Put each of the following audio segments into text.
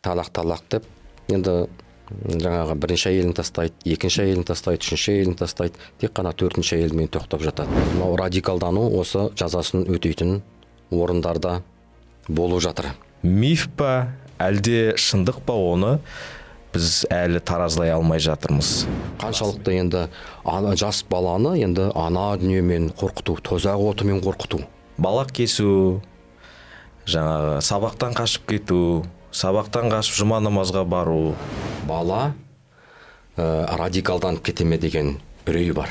Талақ, талақ деп енді жаңағы бірінші әйелін тастайды, екінші әйелін тастайды, үшінші әйелін тастайды, тек қана төртінші әйелімен тоқтап жатады. Мынау радикалдану осы жазасын өтейтін орындарда болып жатыр. Миф па, әлде шындық па, оны біз әлі таразылай алмай жатырмыз. Қаншалықты енді ана, жас баланы енді ана дүниемен қорқыту, тозақ отымен қорқыту. Балақ кесу, жаңағы сабақтан қашып кету, сабақтан қашып жұма намазға бару. Бала радикалданып кете ме деген үрей бар.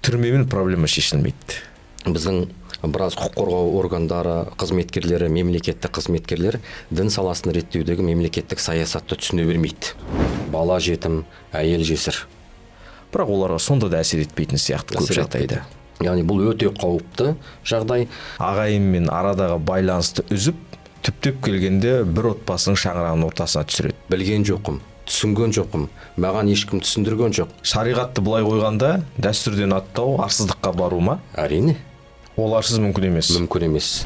Түрмемен проблема шешілмейді. Біздің біраз құқық қорғау органдары қызметкерлері, мемлекеттік қызметкерлер дін саласын реттеудегі мемлекеттік саясатты түсіне бермейді. Бала жетім, әйел жесір. Бірақ оларға сонда да әсер етпейтін сияқты көп жағдайда. Яғни бұл өте қауіпті жағдай. Ағайынмен арадағы байланысты үзіп, түптеп келгенде бір отбасының шаңырағының ортасына түсіреді. Білген жоқпын, түсінген жоқпын, маған ешкім түсіндірген жоқ. Шариғатты былай қойғанда дәстүрден аттау арсыздыққа бару ма? Әрине. Оларсыз мүмкін емес. Мүмкін емес.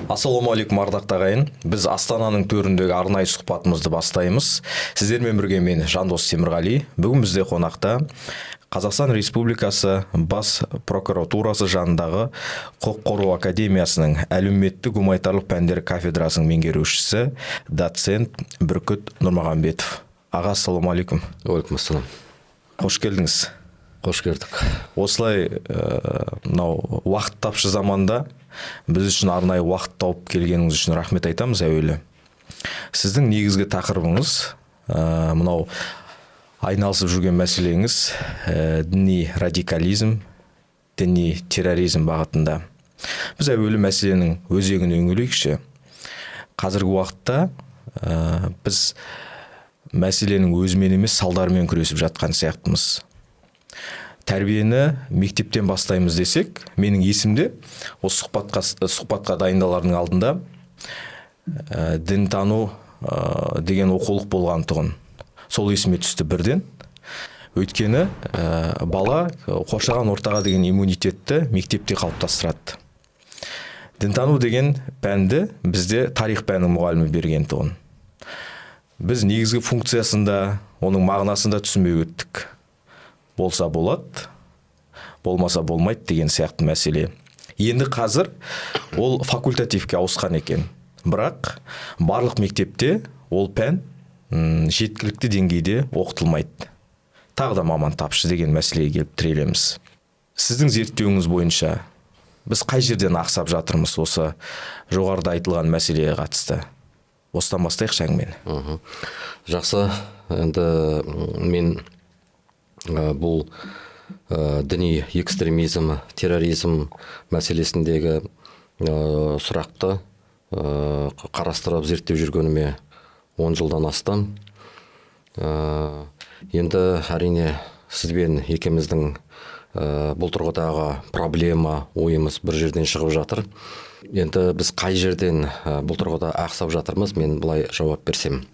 Ассалаумағалейкум, ардақты ағайын. Біз Астананың төріндегі арнайы сұхбатымызды бастаймыз. Сіздермен бірге мен, Жандос Темірғали. Бүгін бізде қонақта Қазақстан Республикасы Бас прокуратурасы жанындағы Құқық қорғау академиясының әлеуметтік гуманитарлық пәндер кафедрасының меңгерушісі, доцент Бүркіт Нұрмағамбетов. Аға, ассалаумағалейкум. Уағалейкум ассалам. Қош келдіңіз. Қош көрдік. Осылай мынау уақыт тапшы заманда біз үшін арнайы уақыт тауып келгеніңіз үшін рахмет айтамыз әуелі. Сіздің негізгі тақырыбыңыз, мынау айналысып жүрген мәселеңіз, діни радикализм, діни терроризм бағытында. Біз әуелі мәселенің өзегіне үңілейікші. Қазіргі уақытта біз мәселенің өзімен емес, салдарымен күресіп жатқан сияқтымыз. Тәрбиені мектептен бастаймыз десек, менің есімде осы сұхбатқа дайындалардың алдында дінтану деген оқулық болған тұғын. Сол есіме түсті бірден. Өйткені бала қоршаған ортаға деген иммунитетті мектепте қалыптастырады. Дінтану деген пәнді бізде тарих пәнінің мұғалімі берген тұғын. Біз негізгі функциясында, оның мағынасында түсінбей өттік. Болса болады, болмаса болмайды деген сияқты мәселе. Енді қазір ол факультативке ауысқан екен. Бірақ барлық мектепте ол пән жеткілікті деңгейде оқытылмайды. Тағы да маман тапшы деген мәселеге келіп тірелеміз. Сіздің зерттеуіңіз бойынша біз қай жерден ақсап жатырмыз осы жоғарыда айтылған мәселеге қатысты? Осыдан бастайықшы әңгімені. Жақсы, енді мен бұл діни экстремизм, терроризм мәселесіндегі сұрақты қарастырып зерттеп жүргеніме 10 жылдан асты. Енді әрине сізбен екеуміздің бұл тұрғыдағы проблема ойымыз бір жерден шығып жатыр. Енді біз қай жерден бұл тұрғыда ақсап жатырмыз, мен былай жауап берсем.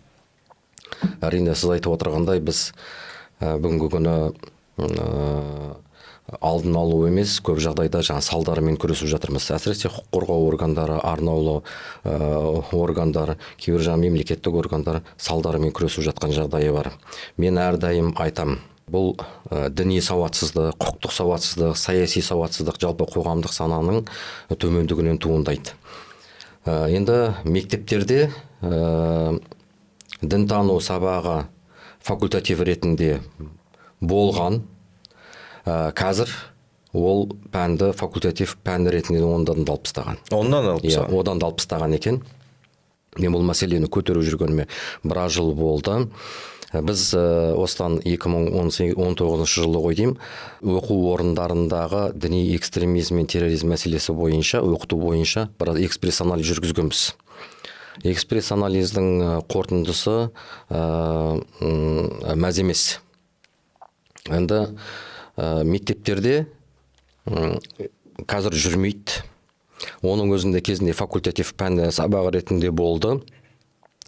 Әрине сіз айтып отырғандай біз бүгінгі күні алдын алу емес, көп жағдайда жаңа салдарымен күресіп жатырмыз. Әсіресе құқық қорғау органдары, арнаулы органдар, кейбір жаңа мемлекеттік органдар салдарымен күресіп жатқан жағдайы бар. Мен әрдайым айтам, бұл діни сауатсыздық, құқықтық сауатсыздық, саяси сауатсыздық, жалпы қоғамдық сананың төмендігінен туындайды. Енді мектептерде дінтану сабағы факультатив ретінде болған. Қазір ол пәнді факультатив пән ретінде ондан да алып тастаған. Ондан алып Иә, тастаған. одан да алып тастаған екен. Мен бұл мәселені көтеріп жүргеніме біраз жыл болды. Біз осыдан 2019 жылы ғой деймін, оқу орындарындағы діни экстремизм мен терроризм мәселесі бойынша, оқыту бойынша біраз экспресс-анализ жүргізгенбіз. Экспресс-анализдің қорытындысы мәз емес. Енді мектептерде қазір жүрмейді. Оның өзінде кезінде факультатив пән сабағы ретінде болды.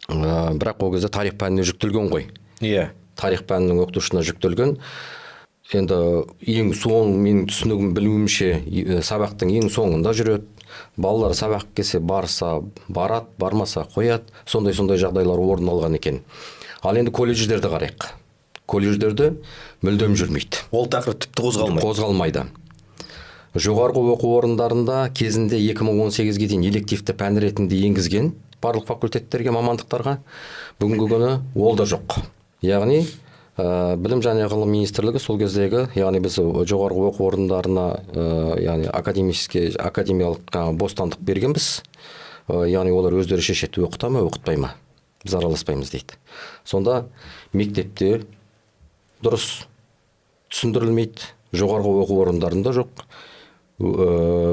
Бірақ ол кезде тарих пәніне жүктелген ғой. Иә. Тарих пәнінің оқытушысына жүктелген. Енді ең соң менің түсінігім, білуімше, сабақтың ең соңында жүреді. Балалар сабақ келсе барса барады, бармаса қояды. Сондай жағдайлар орын алған екен. Ал енді колледждерді қарайық. Колледждерде мүлдем жүрмейді. Ол тақырып тіпті қозғалмайды. Қозғалмайды. Жоғарғы оқу орындарында кезінде 2018-ге дейін элективті пән ретінде енгізген барлық факультеттерге, мамандықтарға. Бүгінгі күні ол да жоқ. Яғни Білім және ғылым министрлігі сол кездегі, яғни біз жоғарғы оқу орындарына, яғни академиялық бостандық бергенбіз. Яғни олар өздері шешеді, оқыта ма, оқытпай ма, біз араласпаймыз дейді. Сонда мектепте дұрыс түсіндірілмейді, жоғарғы оқу орындарында жоқ,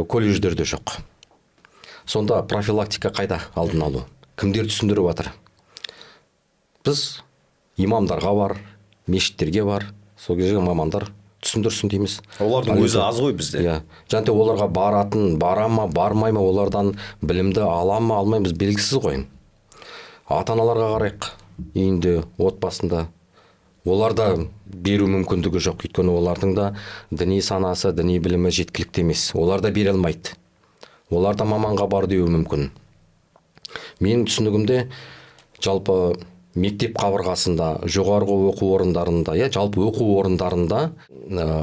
колледждерде жоқ. Сонда профилактика қайда, алдын алу? Кімдер түсіндіріп жатыр? Біз имамдарға бар, мешіттерге бар, сол кезде мамандар түсіндірсін дейміз. Олардың өзі аз ғой бізде. Иә. Және де оларға баратын, бара ма, бармай ма, олардан білімді ала ма, алмаймыз белгісіз ғой. Ата-аналарға қарайық, үйінде, отбасында. Олар да беру мүмкіндігі жоқ, өйткені олардың да діни санасы, діни білімі жеткілікті емес. Олар да бере алмайды. Олар да маманға бар деуі мүмкін. Менің түсінігімде жалпы мектеп қабырғасында, жоғарғы оқу орындарында, жалпы оқу орындарында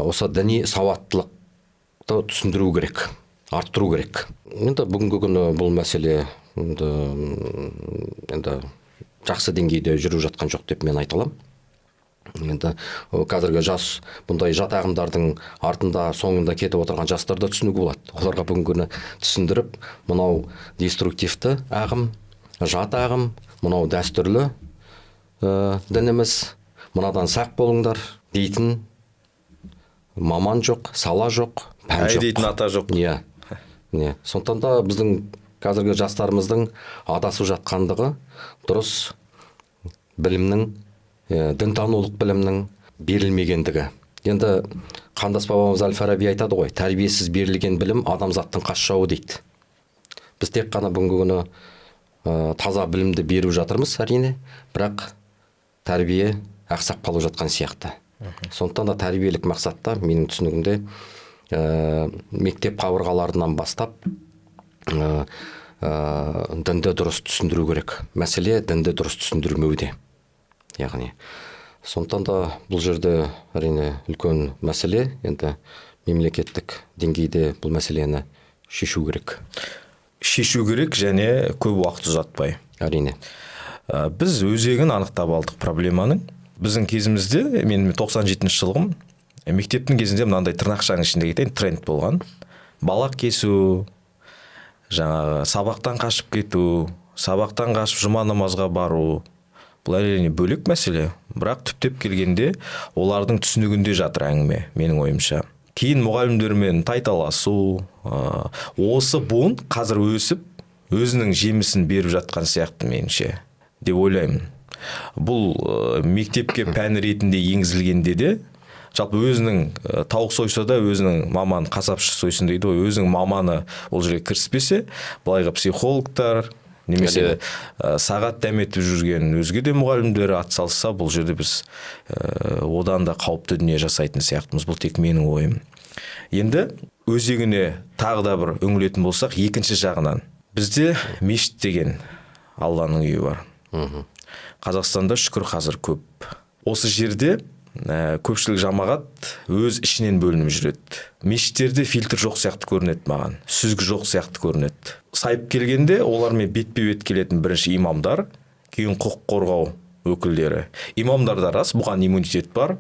осы діни сауаттылықты түсіндіру керек, арттыру керек. Енді бүгінгі күні бұл мәселе енді жақсы деңгейде жүріп жатқан жоқ деп мен айта аламын. Енді қазіргі жас, бұндай жат ағымдардың артында, соңында кетіп отырған жастарды түсінуге болады. Оларға бүгінгі күні түсіндіріп, мынау деструктивті ағым, жат ағым, мынау дәстүрлі дініміз, мынадан сақ болыңдар дейтін маман жоқ, сала жоқ, пән жоқ. Әй дейтін ата жоқ. Иә. Не. Сондықтан да біздің қазіргі жастарымыздың адасып жатқандығы дұрыс білімнің, дінтанулық білімнің берілмегендігі. Енді қандас бабамыз Әл-Фараби айтады ғой, тәрбиесіз берілген білім адамзаттың қас жауы дейді. Біз тек қана бүгінгі күні таза білімді беріп жатырмыз әрине, бірақ тәрбие ақсап қалып жатқан сияқты. Сондықтан да тәрбиелік мақсатта менің түсінігімде мектеп қабырғаларынан бастап дінді дұрыс түсіндіру керек. Мәселе дінді дұрыс түсіндірмеуде. Яғни сондықтан да бұл жерде әрине үлкен мәселе, енді мемлекеттік деңгейде бұл мәселені шешу керек. Шешу керек және көп уақыт ұзатпай. Әрине. Біз өзегін анықтап алдық проблеманың. Біздің кезімізде, мен 97-ші жылғым, мектептің кезінде мынандай тырнақшаның ішінде кетейін, тренд болған. Балақ кесу, жаңағы сабақтан қашып кету, сабақтан қашып жұма намазға бару. Бұл әрине бөлек мәселе, бірақ түптеп келгенде олардың түсінігінде жатыр әңгіме, менің ойымша. Кейін мұғалімдермен тайталасу, осы буын қазір өсіп, өзінің жемісін беріп жатқан сияқты меніңше, деп ойлаймын. Бұл мектепке пән ретінде енгізілгенде де, жалпы өзінің тауық сойса да өзінің маманы қасапшы сойсын дейді ғой, өзінің маманы ол жерге кіріспесе, былайғы психологтар немесе сағат дәметіп жүрген өзге де мұғалімдер атсалысса, бұл жерде біз одан да қауіпті дүние жасайтын сияқтымыз. Бұл тек менің ойым. Енді өзегіне тағы да бір үңілетін болсақ, екінші жағынан бізде мешіт деген Алланың үйі бар. Қазақстанда шүкір қазір көп. Осы жерде көпшілік жамағат өз ішінен бөлініп жүреді. Мешіттерде фильтр жоқ сияқты көрінеді маған, сүзгі жоқ сияқты көрінеді. Сайып келгенде олармен бетпе-бет келетін бірінші имамдар, кейін құқық қорғау өкілдері. Имамдарда рас, бұған иммунитет бар,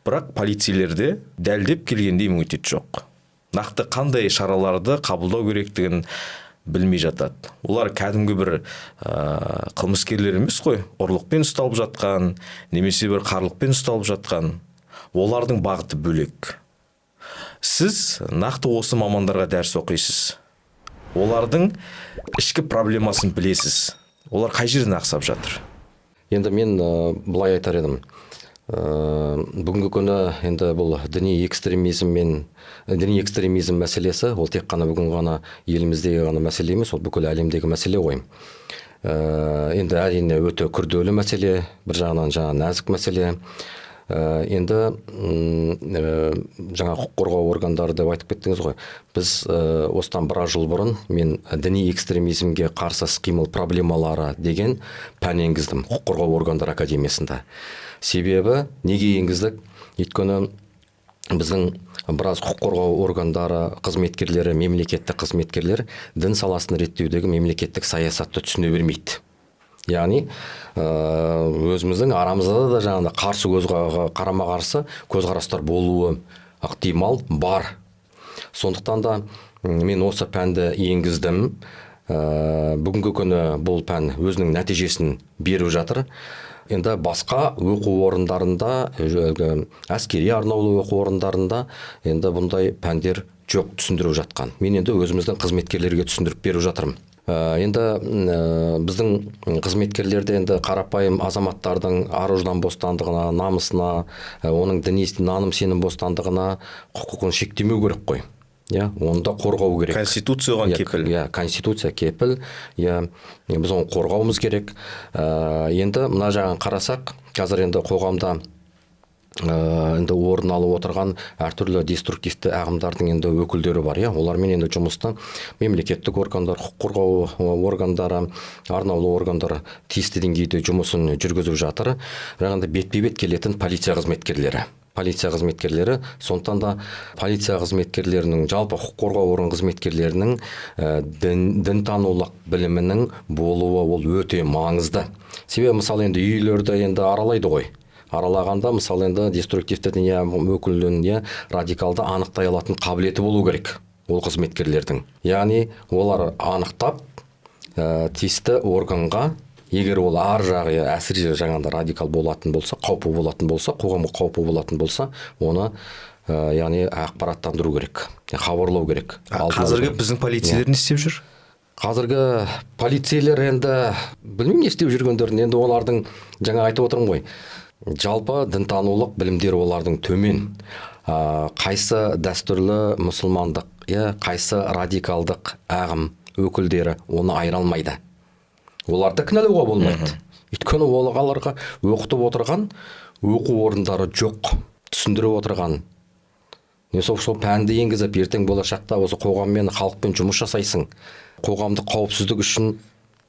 бірақ полицейлерде дәлдеп келгенде иммунитет жоқ. Нақты қандай шараларды қабылдау керектігін білмей жатады. Олар кәдімгі бір қылмыскерлер емес қой, ұрлықпен ұсталып жатқан, немесе бір қарлықпен ұсталып жатқан. Олардың бағыты бөлек. Сіз нақты осы мамандарға дәріс оқисыз. Олардың ішкі проблемасын білесіз. Олар қай жерден ақсап жатыр? Енді мен былай айтар едім. Бүгінгі күні енді бұл діни экстремизм мен діни экстремизм мәселесі, ол тек қана бүгін ғана еліміздегі ғана мәселе емес, ол бүкіл әлемдегі мәселе ғой. Енді әрине өте күрделі мәселе, бір жағынан жаңа нәзік мәселе. Енді жаңа құқық қорғау органдары деп айтып кеттіңіз ғой. Біз осыдан біраз жыл бұрын мен діни экстремизмге қарсы іс-қимыл проблемалары деген пән енгіздім құқық қорғау органдары академиясында. Себебі неге енгіздік? Өйткені біздің біраз құқық қорғау органдары қызметкерлері, мемлекеттік қызметкерлер дін саласын реттеудегі мемлекеттік саясатты түсіне бермейді. Яғни өзіміздің арамызда да жаңағыдай қарсы қарама-қарсы көзқарастар болуы ықтимал бар. Сондықтан да мен осы пәнді енгіздім. Бүгінгі күні бұл пән өзінің нәтижесін беріп жатыр. Енді басқа оқу орындарында, әскери арнаулы оқу орындарында енді бұндай пәндер жоқ түсіндіріп жатқан. Мен енді өзіміздің қызметкерлерге түсіндіріп беріп жатырмын. Енді біздің қызметкерлерде енді қарапайым азаматтардың ар-ождан бостандығына, намысына, оның діни наным сенім бостандығына құқығын шектемеу керек қой. Иә, оны да қорғау керек. Конституция оған кепіл. Иә, конституция кепіл. Иә, біз оны қорғауымыз керек. Енді мына жағын қарасақ, қазір енді қоғамда енді орын алып отырған әртүрлі деструктивті ағымдардың енді өкілдері бар, иә. Олармен енді жұмысты мемлекеттік органдар, құқық қорғау органдары, арнаулы органдар тиісті деңгейде жұмысын жүргізіп жатыр. Бірақ енді бетпе-бет келетін полиция қызметкерлері. Полиция қызметкерлері, сондықтан да полиция қызметкерлерінің, жалпы құқық қорғау орган қызметкерлерінің дінтанулық білімінің болуы ол өте маңызды. Себебі мысалы енді үйлерді енді аралайды ғой. Аралағанда мысалы енді деструктивті діни өкілін, иә, радикалды анықтай алатын қабілеті болу керек ол қызметкерлердің. Яғни олар анықтап тиісті органға, егер ол ар жағы әсіресе жаңағыдай радикал болатын болса, қаупі болатын болса, қоғамға қаупі болатын болса, оны яғни ақпараттандыру керек, хабарлау керек. Қазіргі біздің полицейлер не істеп жүр? Қазіргі полицейлер енді білмеймін не істеп жүргендерін, енді олардың жаңа айтып отырмын ғой. Жалпы дінтанулық білімдері олардың төмен. Қайсы дәстүрлі мұсылмандық, иә, қайсы радикалдық ағым өкілдері оны айыра алмайды. Оларды кінәлауға болмайды. Өйткені оларға оқытып отырған оқу орындары жоқ, түсіндіріп отырған. Не сол пәнді енгізіп, ертең болашақта осы қоғаммен, халықпен жұмыс жасайсың. Қоғамдық қауіпсіздік үшін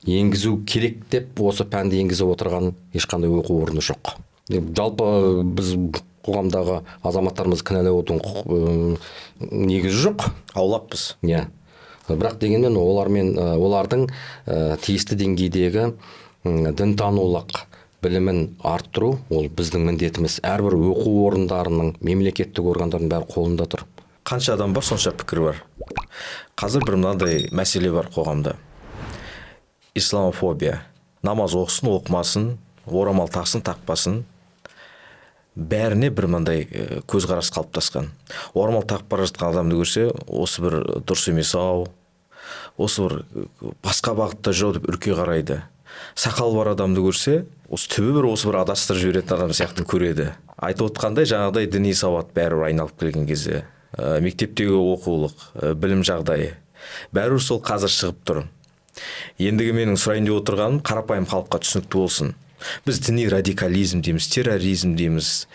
енгізу керек деп осы пәнді енгізіп отырған ешқандай оқу орны жоқ. Жалпы біз қоғамдағы азаматтарымызды кінәлаудың негізі жоқ. Аулақпыз. Иә. Бірақ дегенмен олармен, олардың тиісті деңгейдегі дінтанулық білімін арттыру ол біздің міндетіміз. Әрбір оқу орындарының, мемлекеттік органдардың бәрі қолында тұр. Қанша адам бар, сонша пікір бар. Қазір бір мынандай мәселе бар қоғамда. Исламофобия. Намаз оқысын, оқымасын, орамал тақсын, тақпасын. Бәріне бір мынандай көзқарас қалыптасқан. Орамал тағып бара жатқан адамды көрсе, осы бір дұрыс емес ау, осы бір басқа бағытта жүр деп үрке қарайды. Сақал бар адамды көрсе, осы түбі бір осы бір адастырып жіберетін адам сияқты көреді. Айтып отқандай, жаңағыдай діни сауат бәрібір айналып келген кезде, мектептегі оқулық, білім жағдайы, бәрібір сол қазір шығып тұр. Ендігі менің сұрайын деп отырғаным, қарапайым халыққа түсінікті болсын. Біз діни радикализм дейміз, терроризм дейміз,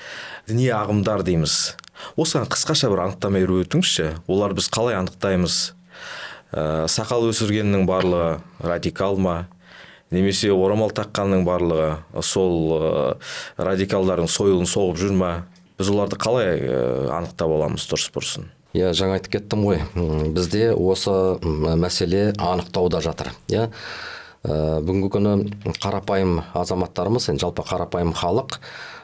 діни ағымдар дейміз. Осыған қысқаша бір анықтама беріп өтіңізші. Олар біз қалай анықтаймыз? Сақал өсіргеннің барлығы радикал ма? Немесе орамал таққанның барлығы сол радикалдардың сойылын соғып жүр ма? Біз оларды қалай анықтап аламыз дұрыс бұрысын? Иә, жаңа айтып кеттім ғой. Бізде осы мәселе анықтауда жатыр. Иә. Бүгінгі күні қарапайым азаматтарымыз, енді жалпы қарапайым халық,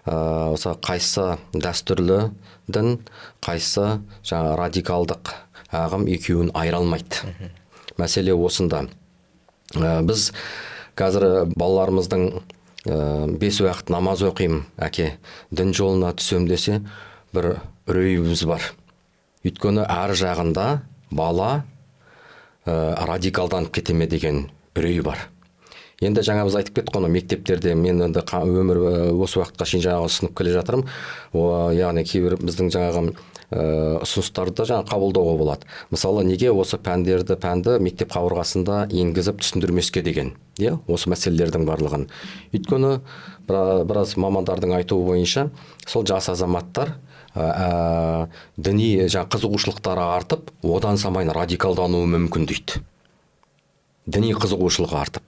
осы қайсы дәстүрлі дін, қайсы жаңа радикалдық ағым екеуін айыра алмайды. Мәселе осында. Біз қазір балаларымыздың 5 уақыт намаз оқимын, әке, дін жолына түсем десе, бір үрейіміз бар. Өйткені ар жағында бала радикалданып кете ме деген үрей бар. Енді жаңа біз айтып кеттік қой, мектептерде мен енді өмір осы уақытқа шейін жаңағы ұсынып келе жатырмын. Яғни кейбір біздің жаңағы ұсыныстарды жаңа қабылдауға болады. Мысалы, неге осы пәнді мектеп қабырғасында енгізіп түсіндірмеске деген, иә, осы мәселелердің барлығын. Өйткені біраз мамандардың айтуы бойынша сол жас азаматтар діни жаңа қызығушылықтары артып, одан самайын радикалдануы мүмкін дейді. Діни қызығушылығы артып,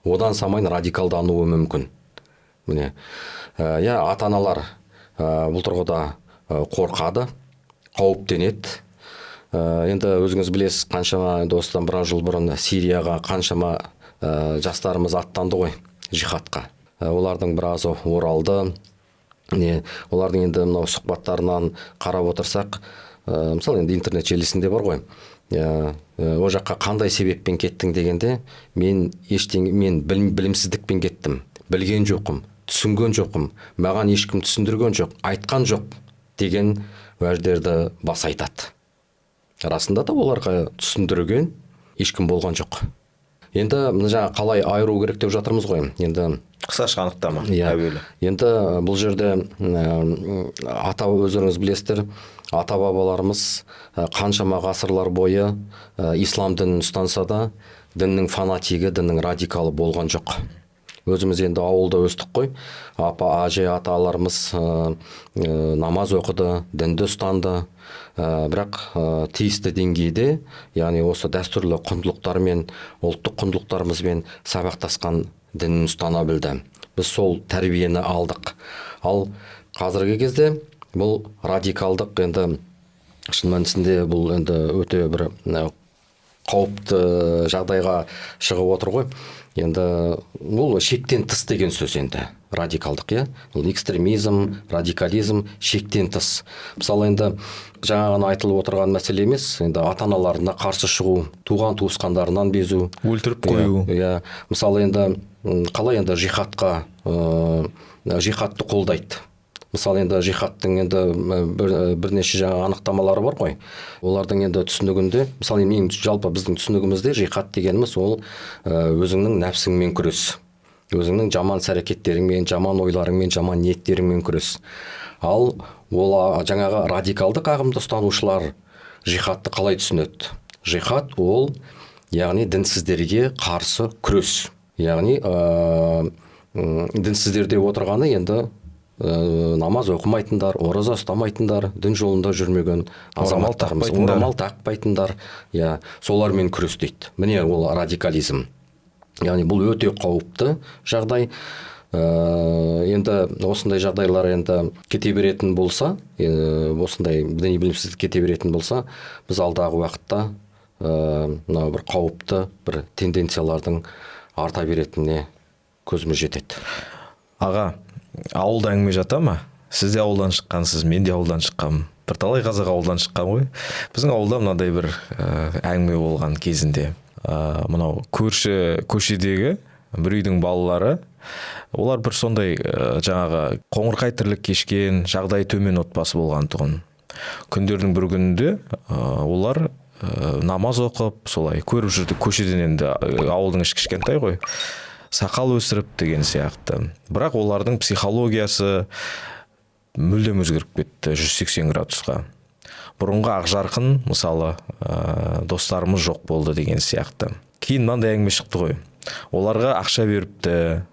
одан самайын радикалдануы мүмкін. Міне, иә, ата-аналар бұл тұрғыда қорқады, қауіптенеді. Енді өзіңіз білесіз, қаншама енді осыдан біраз жыл бұрын Сирияға қаншама жастарымыз аттанды ғой жихадқа. Олардың біразы оралды. Не, олардың енді мынау сұхбаттарынан қарап отырсақ, мысалы, енді интернет желісінде бар ғой. Ол жаққа қандай себеппен кеттің дегенде, мен ештеңе, мен білімсіздікпен кеттім, білген жоқпын, түсінген жоқпын, маған ешкім түсіндірген жоқ, айтқан жоқ деген уәждерді бас айтады. Расында да оларға түсіндірген ешкім болған жоқ. Енді мына жаңа қалай айыру керек деп жатырмыз ғой. Енді қысқаша анықтама. Иә. Әуелі. Енді бұл жерде ата, өздеріңіз білесіздер, ата бабаларымыз қаншама ғасырлар бойы ислам дінін ұстанса да, діннің фанатигі, діннің радикалы болған жоқ. Өзіміз енді ауылда өстік қой. Апа, әже, аталарымыз намаз оқыды, дінді ұстанды. Бірақ тиісті деңгейде, яғни осы дәстүрлі құндылықтармен, ұлттық құндылықтарымызбен сабақтасқан дінін ұстана білді. Біз сол тәрбиені алдық. Ал қазіргі кезде бұл радикалдық енді шын мәнісінде бұл енді өте бір қауіпті жағдайға шығып отыр ғой. Енді бұл шектен тыс деген сөз енді радикалдық, иә? Бұл экстремизм, радикализм шектен тыс. Мысалы, енді жаңа ғана айтылып отырған мәселе емес, енді ата-аналарына қарсы шығу, туған туысқандарынан безу, өлтіріп қою. Иә, мысалы, енді қалай енді жихадты қолдайды. Мысалы, енді жихадтың енді бірнеше жаңа анықтамалары бар ғой. Олардың енді түсінігінде, мысалы, мен жалпы біздің түсінігімізде жихад дегеніміз ол өзіңнің нәпсіңмен күрес. Өзіңнің жаман іс-әрекеттеріңмен, жаман ойларыңмен, жаман ниеттеріңмен күрес. Ал ол жаңағы радикалдық ағымды ұстанушылар жихадты қалай түсінеді? Жихад ол, яғни дінсіздерге қарсы күрес. Яғни дінсіздер деп отырғаны енді намаз оқымайтындар, ораза ұстамайтындар, дін жолында жүрмеген азаматтарымыз, орамал тақпайтындар, иә, солармен күрес дейді. Міне, ол радикализм. Яғни бұл өте қауіпті жағдай. Енді осындай жағдайлар енді кете беретін болса, осындай діни білімсіздік кете беретін болса, біз алдағы уақытта мынау бір қауіпті бір тенденциялардың арта беретініне көзіміз жетеді. Аға, ауылда әңгіме жата ма? Сіз де ауылдан шыққансыз, мен де ауылдан шыққанмын. Бірталай қазақ ауылдан шыққан ғой. Біздің ауылда мынадай бір әңгіме болған кезінде. Мынау көрші көшедегі бір үйдің балалары, олар бір сондай жаңағы қоңырқай тірлік кешкен, жағдайы төмен отбасы болған тұғын. Күндердің бір күнінде олар намаз оқып, солай көріп жүрді көшеден, енді ауылдың іші кішкентай ғой, сақал өсіріп деген сияқты. Бірақ олардың психологиясы мүлдем өзгеріп кетті 180 градусқа. Бұрынғы ақжарқын, мысалы, достарымыз жоқ болды деген сияқты. Кейін мынандай әңгіме шықты ғой. Оларға ақша беріпті.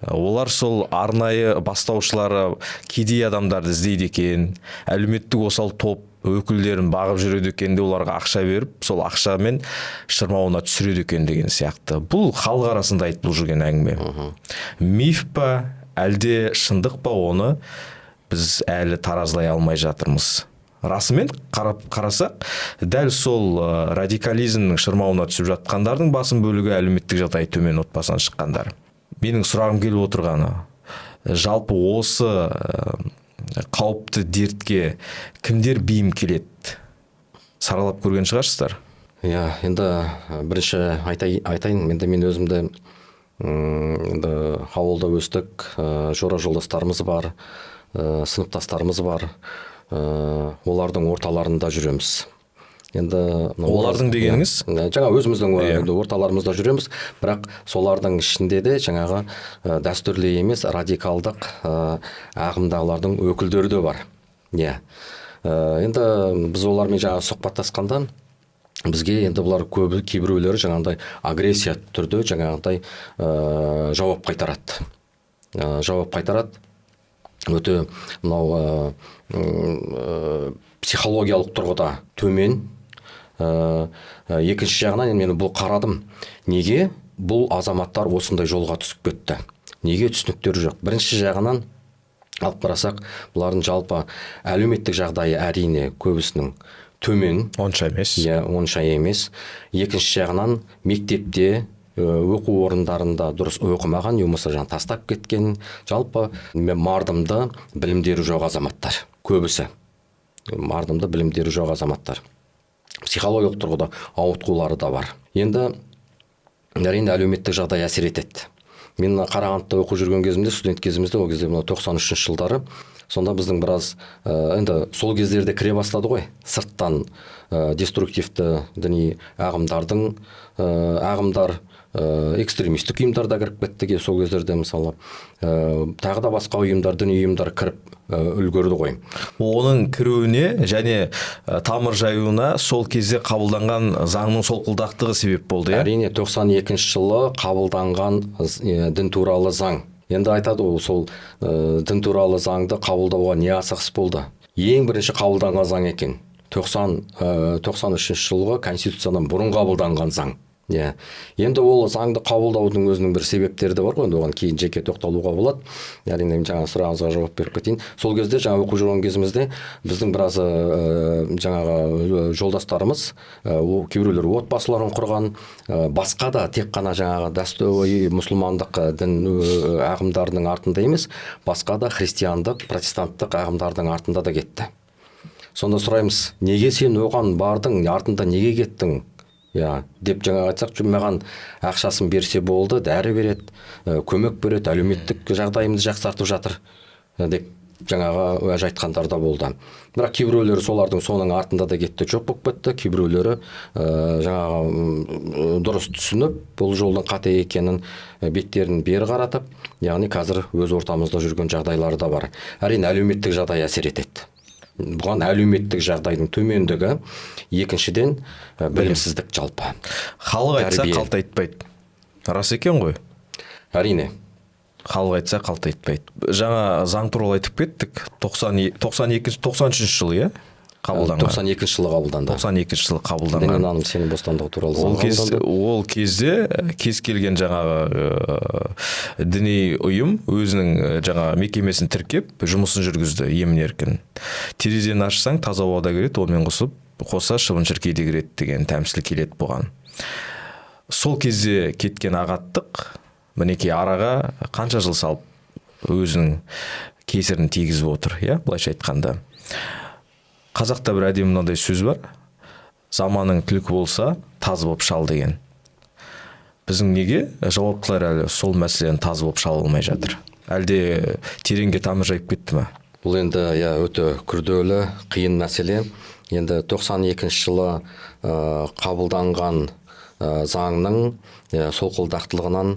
Олар сол арнайы бастаушылары кедей адамдарды іздейді екен, әлеуметтік осал топ өкілдерін бағып жүреді екен де, оларға ақша беріп, сол ақшамен шырмауына түсіреді екен деген сияқты. Бұл халық арасында айтылып жүрген әңгіме. Миф па, әлде шындық па, оны біз әлі таразылай алмай жатырмыз. Расымен қарасақ, дәл сол радикализмнің шырмауына түсіп жатқандардың басым бөлігі әлеуметтік жағдайы төмен отбасынан шыққандар. Менің сұрағым келіп отырғаны, жалпы осы қауіпті дертке кімдер бейім келеді? Саралап көрген шығарсыздар? Иә, енді бірінші айтайын, енді мен өзімді енді ауылда өстік, жора жолдастарымыз бар, сыныптастарымыз бар, олардың орталарында жүреміз. Енді олардың дегеніңіз? Жаңа өзіміздің орталарымызда жүреміз, бірақ солардың ішінде де жаңағы дәстүрлі емес радикалдық ағымдағылардың өкілдері де бар. Иә. Енді біз олармен жаңа сұхбаттасқанда бізге енді бұлар көбі, кейбіреулері жаңағындай агрессия түрде жаңағындай жауап қайтарады. Жауап қайтарады. Өте мынау психологиялық тұрғыда төмен. Екінші жағынан мен бұл қарадым, неге бұл азаматтар осындай жолға түсіп кетті, неге түсініктері жоқ. Бірінші жағынан алып қарасақ, бұлардың жалпы әлеуметтік жағдайы әрине көбісінің төмен, онша емес. Иә, онша емес. Екінші жағынан мектепте, оқу орындарында дұрыс оқымаған, не болмаса жаңа тастап кеткен, жалпы мардымды білімдері жоқ азаматтар, көбісі мардымды білімдері жоқ азаматтар. Психологиялық тұрғыда ауытқулары да бар. Енді әрине әлеуметтік жағдай әсер етеді. Мен Қарағандыда оқып жүрген кезімде, студент кезімізде, ол кезде мына 93 жылдары, сонда біздің біраз енді сол кездерде кіре бастады ғой сырттан деструктивті діни ағымдардың ағымдар, экстремистік ұйымдар да кіріп кетті сол кездерде, мысалы, тағы да басқа ұйымдар, діни ұйымдар кіріп үлгерді ғой. Оның кіруіне және тамыр жаюына сол кезде қабылданған заңның солқылдақтығы себеп болды, иә? Әрине, 92 жылы қабылданған дін туралы заң. Енді айтады ол, сол дін туралы заңды қабылдауға не асығыс болды? Ең бірінші қабылданған заң екен. 93 жылғы Конституциядан бұрын қабылданған заң. Иә. Енді ол заңды қабылдаудың өзінің бір себептері де бар ғой, енді оған кейін жеке тоқталуға болады. Әрине, мен жаңа сұрағыңызға жауап беріп кетейін. Сол кезде жаңа оқып жүрген кезімізде біздің біраз жаңағы жолдастарымыз, кейбіреулер отбасыларын құрған, басқа да тек қана жаңағы дәстүрлі мұсылмандық дін ағымдарының артында емес, басқа да христиандық, протестанттық ағымдардың артында да кетті. Сонда сұраймыз, неге сен оған бардың, артында неге кеттің? Я, деп жаңа айтсақ, маған ақшасын берсе болды, дәрі береді, көмек береді, әлеуметтік жағдайымды жақсартып жатыр деп жаңағы уәж айтқандар да болды. Бірақ кейбіреулері солардың соның артында да кетті, жоқ болып кетті. Кейбіреулері жаңағы дұрыс түсініп, бұл жолдың қате екенін беттерін бері қаратып, яғни қазір өз ортамызда жүрген жағдайлары да бар. Әрине, әлеуметтік жағдай әсер етеді. Бұған әлеуметтік жағдайдың төмендігі, екіншіден білімсіздік жалпы. Халық айтса қалт айтпайды. Рас екен ғой? Әрине. Халық айтса қалт айтпайды. Жаңа заң туралы айтып кеттік. 92, 93 жылы, иә? Қабылданған. 92 жылы қабылданды. 92 жылы қабылданған. Діни наным сенім бостандығы туралы заң қабылданды. Ол кезде кез келген жаңағы діни ұйым өзінің жаңа мекемесін тіркеп, жұмысын жүргізді емін-еркін. Терезені ашсаң таза ауа да кіреді, онымен қоса шыбын-шіркей де кіреді деген тәмсіл келеді бұған. Сол кезде кеткен ағаттық мінекей араға қанша жыл салып өзінің кесірін тигізіп отыр, иә, былайша айтқанда. Қазақта бір әдемі мынандай сөз бар. Заманың түлкі болса, таз болып шал деген. Біздің неге жауаптылар әлі сол мәселені таз болып шала алмай жатыр? Әлде тереңге тамыр жайып кетті ме? Бұл енді өте күрделі, қиын мәселе. Енді 92 жылы қабылданған заңның солқылдақтылығынан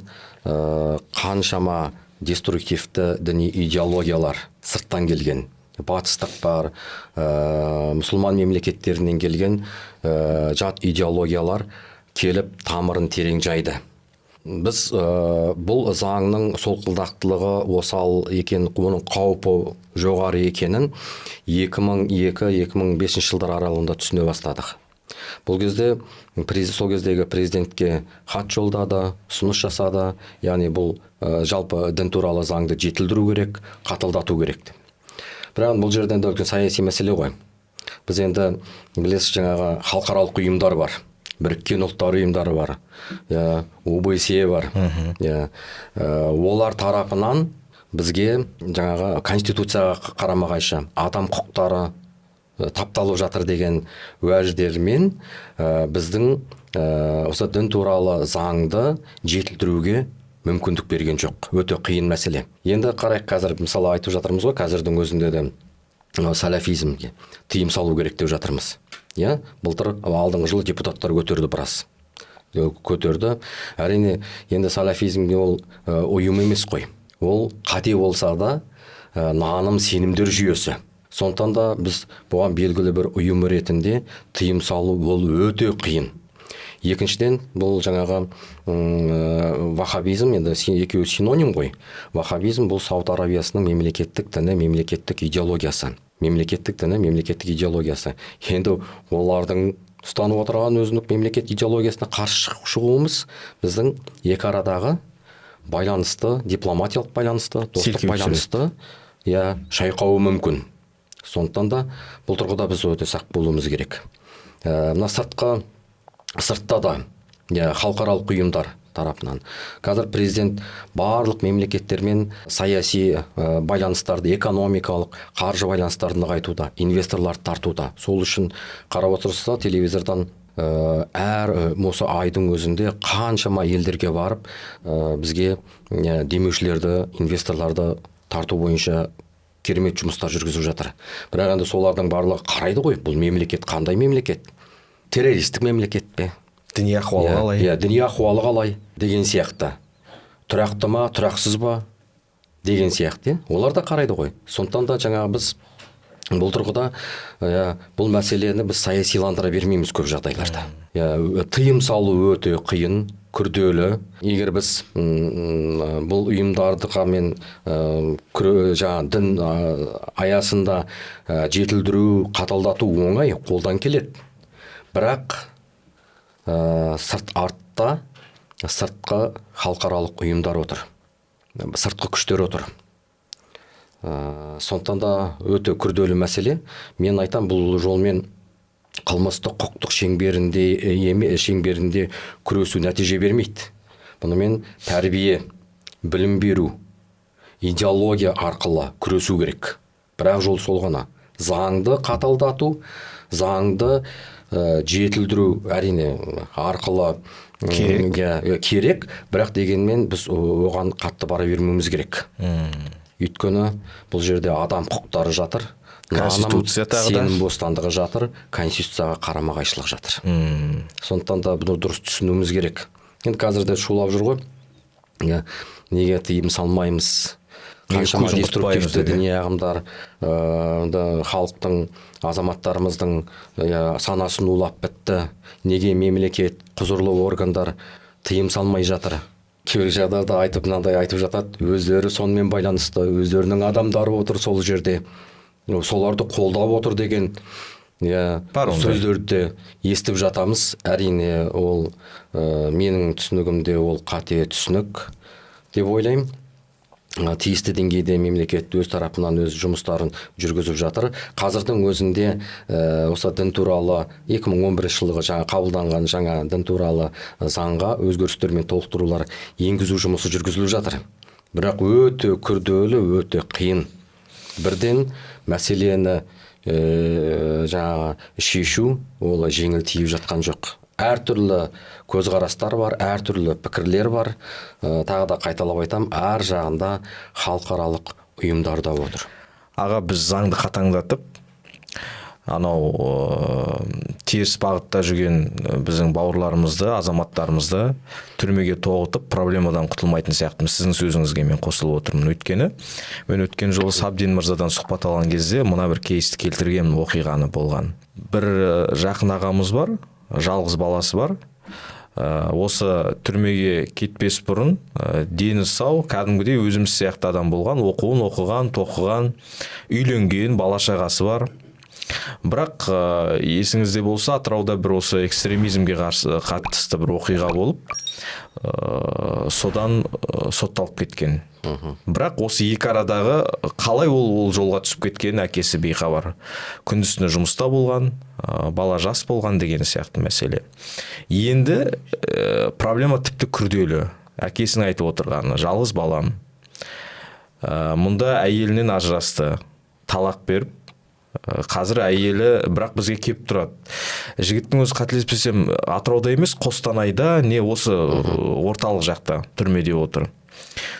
қаншама деструктивті діни идеологиялар сырттан келген. Батыстық бар, мұсылман мемлекеттерінен келген жат идеологиялар келіп тамырын терең жайды. Біз бұл заңның солқылдақтылығы осал екен, оның қаупі жоғары екенін 2002-2005 жылдар аралығында түсіне бастадық. Бұл кезде сол кездегі президентке хат жолдады, ұсыныс жасады, яғни бұл жалпы дін туралы заңды жетілдіру керек, қаталдату керек. Бірақ бұл жерден де үлкен саяси мәселе ғой. Біз енді білесіз, жаңағы халықаралық ұйымдар бар, Біріккен Ұлттар ұйымдары бар, ОБСЕ бар. Олар тарапынан бізге жаңағы конституцияға қарама-қайшы адам құқықтары тапталып жатыр деген уәждермен біздің осы дін туралы заңды жетілдіруге мүмкіндік берген жоқ. Өте қиын мәселе. Енді қарайық, қазір мысалы айтып жатырмыз ғой, қазірдің өзінде де салафизмге тыйым салу керек деп жатырмыз. Иә, былтыр, алдыңғы жылы депутаттар көтерді біраз. Көтерді. Әрине, енді салафизм ол ұйым емес қой. Ол қате болса да наным сенімдер жүйесі. Сондықтан да біз бұған белгілі бір ұйым ретінде тыйым салу ол өте қиын. Екіншіден, бұл жаңағы ваххабизм, енді екеуі синоним ғой. Ваххабизм бұл Сауд Арабиясының мемлекеттік діні, мемлекеттік идеологиясы. Мемлекеттік діні, мемлекеттік идеологиясы. Енді олардың ұстанып отырған өзінің мемлекет идеологиясына қарсы шығуымыз біздің екі арадағы байланысты, дипломатиялық байланысты, достық байланысты, иә, шайқауы мүмкін. Сондықтан да бұл тұрғыда біз өте сақ болуымыз керек. Мына сыртта да, иә, халықаралық ұйымдар тарапынан. Қазір президент барлық мемлекеттермен саяси байланыстарды, экономикалық, қаржы байланыстарын нығайтуда, инвесторларды тартуда. Сол үшін қарап отырса, телевизордан әр осы айдың өзінде қаншама елдерге барып, бізге демеушілерді, инвесторларды тарту бойынша керемет жұмыстар жүргізіп жатыр. Бірақ енді солардың барлығы қарайды ғой, бұл мемлекет қандай мемлекет? Террористік мемлекет пе? Діни ахуалы қалай? Иә, діни ахуалы қалай деген сияқты. Тұрақты ма, тұрақсыз ба деген сияқты. Олар да қарайды ғой. Сондықтан да жаңағы біз бұл тұрғыда, иә, бұл мәселені біз саясиландыра бермейміз көп жағдайларда. Иә, тыйым салу өте қиын, күрделі. Егер біз бұл ұйымдарға мен жаңа дін аясында жетілдіру, қаталдату оңай, қолдан келеді. Бірақ сырт артта сыртқы халықаралық ұйымдар отыр, сыртқы күштер отыр. Сондықтан да өте күрделі мәселе. Мен айтам, бұл жолмен қылмыстық құқықтық шеңберінде күресу нәтиже бермейді. Бұнымен тәрбие, білім беру, идеология арқылы күресу керек. Бірақ жол сол ғана. Заңды қаталдату, заңды жетілдіру әрине арқылы керек. Иә, керек, бірақ дегенмен біз оған қатты бара бермеуіміз керек. Өйткені бұл жерде адам құқықтары жатыр, Конституция тағы да. Сенім бостандығы жатыр, конституцияға қарама-қайшылық жатыр. Сондықтан да бұны дұрыс түсінуіміз керек. Енді қазір де шулап жүр ғой. Иә, неге тыйым салмаймыз? Қаншама деструктивті діни ағымдар халықтың, азаматтарымыздың, иә, санасын улап бітті. Неге мемлекет, құзырлы органдар тыйым салмай жатыр? Кейбір жағдайда айтып, мынандай айтып жатады, өздері сонымен байланысты, өздерінің адамдары отыр сол жерде, соларды қолдап отыр деген, иә, сөздерді де естіп жатамыз. Әрине, ол менің түсінігімде ол қате түсінік деп ойлаймын. Тиісті деңгейде мемлекет өз тарапынан өз жұмыстарын жүргізіп жатыр. Қазірдің өзінде осы дін туралы 2011 жылғы жаңа қабылданған жаңа дін туралы заңға өзгерістер мен толықтырулар енгізу жұмысы жүргізіліп жатыр. Бірақ өте күрделі, өте қиын. Бірден мәселені жаңағы шешу ол жеңіл тиіп жатқан жоқ. Әртүрлі көзқарастар бар, әртүрлі пікірлер бар. Тағы да қайталап айтам, әр жағында халықаралық ұйымдар да отыр. Аға, біз заңды қатаңдатып, анау теріс бағытта жүрген біздің бауырларымызды, азаматтарымызды түрмеге тоғытып, проблемадан құтылмайтын сияқтымыз. Сіздің сөзіңізге мен қосылып отырмын. Өйткені мен өткен жолы Сабден мырзадан сұхбат алған кезде мына бір кейсті келтірген, оқиғаны болған. Бір жақын ағамыз бар, жалғыз баласы бар. Осы түрмеге кетпес бұрын дені сау, кәдімгідей өзіміз сияқты адам болған, оқуын оқыған, тоқыған, үйленген, бала шағасы бар. Бірақ есіңізде болса, Атырауда бір осы экстремизмге қарсы қатысты бір оқиға болып, содан сотталып кеткен. Бірақ осы екі арадағы қалай ол жолға түсіп кеткен, әкесі бейхабар. Күндіз түні жұмыста болған, бала жас болған деген сияқты мәселе. Енді проблема тіпті күрделі. Әкесінің айтып отырғаны, жалғыз балам. Мұнда әйелінен ажырасты, талақ беріп, қазір әйелі бірақ бізге келіп тұрады. Жігіттің өзі, қателеспесем, Атырауда емес, Қостанайда, не осы орталық жақта түрмеде отыр.